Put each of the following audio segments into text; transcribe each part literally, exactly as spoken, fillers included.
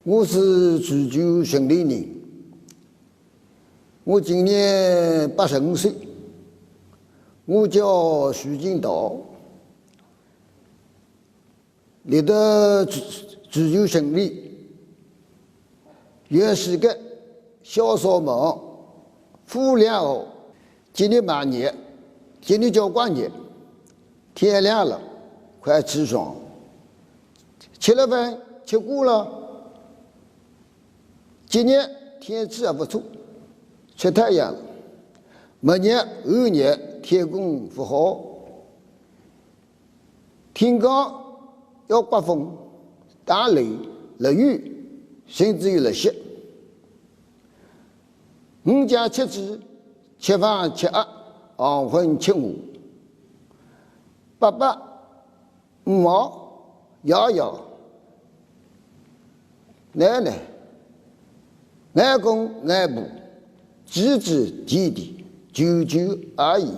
我是自救城里人，我今年八十五岁，我叫徐金道，立在自自救城里，原是个小扫盲，富良哦，今日蛮热，今日交关热，天亮了，快起床。 吃了饭，吃过了。今日天气还不错，出太阳了。明日、后日天公不好，听讲要刮风、打雷、落雨，甚至于落雪。五更吃鸡，吃饭吃鸭，黄昏吃鹅。伯伯 姆、爷爷、奶奶、外公外婆、姊姊弟弟、舅舅阿姨、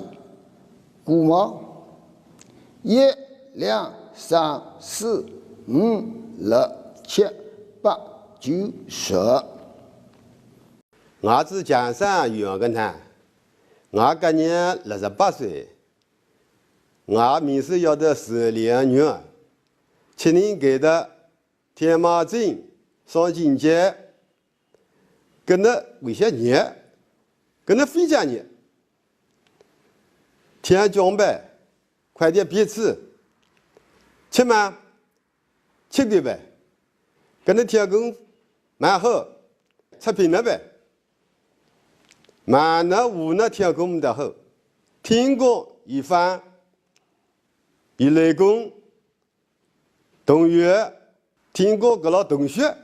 姑妈，一、两、三、四、五、六、七、八、九、十。我是江山远个呢，我今年六十八岁。 我名字叫做石连元，七年级的天马镇上进街，跟那为些热，跟那非常热。天将白，快点别吃，吃嘛，吃点呗，跟那天公蛮好，吃平了呗。蛮那无那天公的好，听过一番。 伊雷公同学听过搿老同学，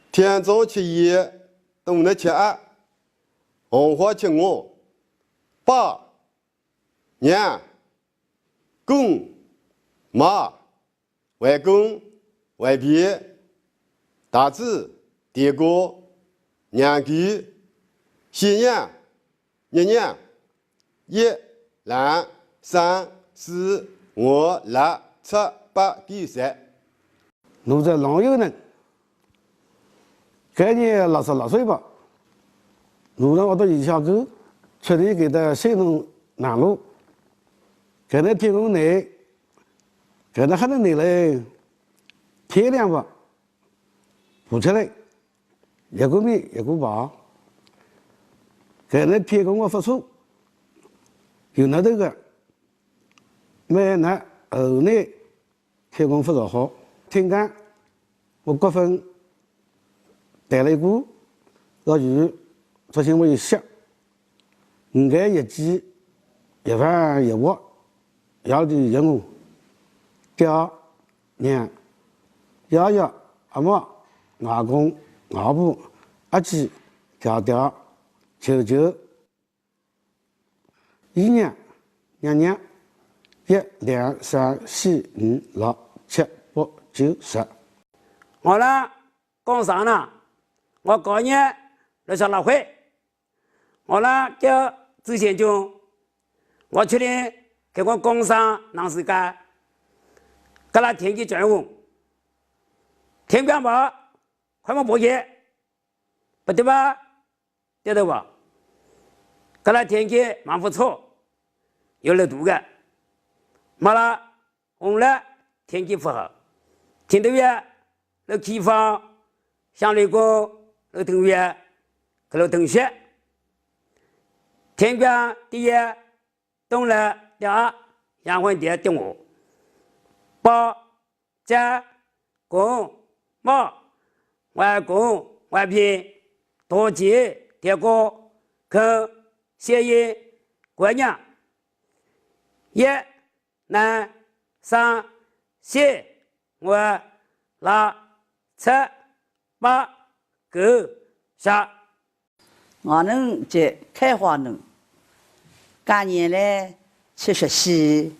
天中吃夜，东南吃夜，红花吃我，爸、娘、公、妈、 外公、外婆、大姊、大哥、娘舅、小娘、娘娘，一、两、三、四、五、六、七、八、九、十。奴是老友人，今年六十六岁吧。奴是屋头一家子，出生搿搭山东南路，搿搭天公呢， 搿搭还能拿来天亮吧，爬出来，一个米一个包。搿搭天公我发出，有那这个，买那后来天公发着好，天干我刮风 带了一股，老雨，昨天我一歇，五个一鸡，一饭一窝，要的一我，爹、娘、爷爷、阿妈、外公、外婆、阿姐、爹爹、舅舅、 姨娘、娘娘，一、两、三、四、五、六、七、八、九、十。我啦，讲啥呢？我今年六十六岁。我啦，叫周贤忠。我出来开个工商南市街，搿啦天气转风，天光吧，快么不热，不对吧？ 对头吧？搿啦天气蛮不错，有热度个。没啦，红了天气不好，听到呀，老开放，乡里公，老同学，搿老同学。天光的呀， 东来的啊，杨文蝶的我，伯、姐、公、妈、外公、外婆、大姐、大哥、跟、小姨、姑娘，一、两、三、四、五、六、七、八、九、十。 我能叫开花人，今年嘞七十四，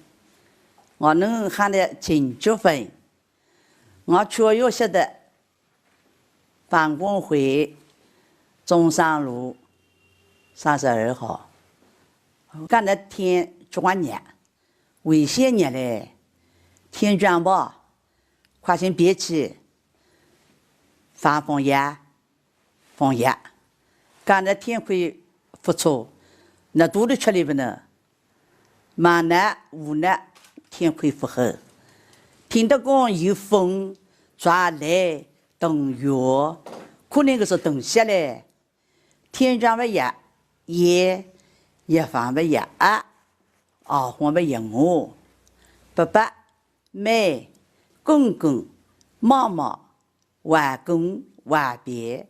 我能喊得进九分。我出学晓得办公会中山路三十二号，干了天转热，危险热嘞，天转吧，快些别去，放放野，放野。讲了天气不错，那肚里吃力不呢？忙呢无奈，天气不好。听得讲有风，抓来冻雨，可能个是冻雪嘞。天降个雪，也，也放个雪啊，啊，放个雪我。爸爸，妹，公公，妈妈， 外公、外婆、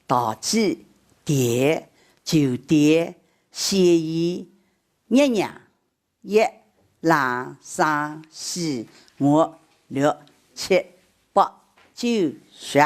大姐、爹、舅爹、小姨、娘娘、爷、郎、三、四、五、六、七、八、九、十。